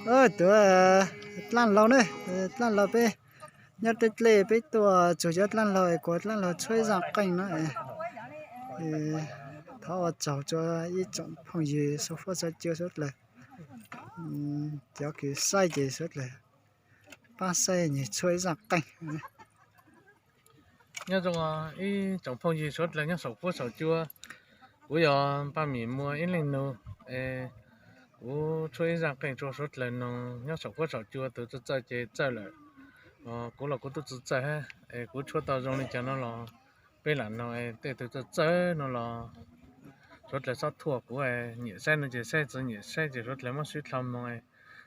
Tuav dlaaj laug ne, dlaaj laug peb nyob tej dlej peb tuaj tsuag cov dlaaj laug es kuv dlaaj laug tshuab ib zaaj qeej no. Thov ua tsaug rua ib tsoom phooj ywg suav fuab suav cua suav dlawg, cov kws saib ces suav dlawg paab saib nyag tshuab ib zaaj qeej. Nyob zoo ib tsoom phooj ywg suav dlawg nyob saum fuab saum cua, kuv yog Paj Mim Muas ib leeg nug es kuv tshuab ib zaaj qeej rua suav dlawg noog nyob saum fuab saum cua, tug txawj txawj ces txawj lawm. Kuv los kuv tub tsi txawj hab es kuv tshuab tau zoo li cas no los peb lam noog, tej tug txawj txawj no los suav dlawg xob thuam, kuv nyiam saib no ces saib, tsi nyiam saib ces suav dlawg muab swb dlhau moog.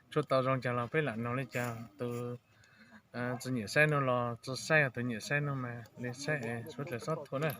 Tshuab tau zoo cas los peb lam noog li cas, tug tsi nyiam saib no los tsi saib, tug nyiam saib no mas le saib es suav dlawg xob thuam na.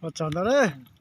Ua tsaug ntau lawm.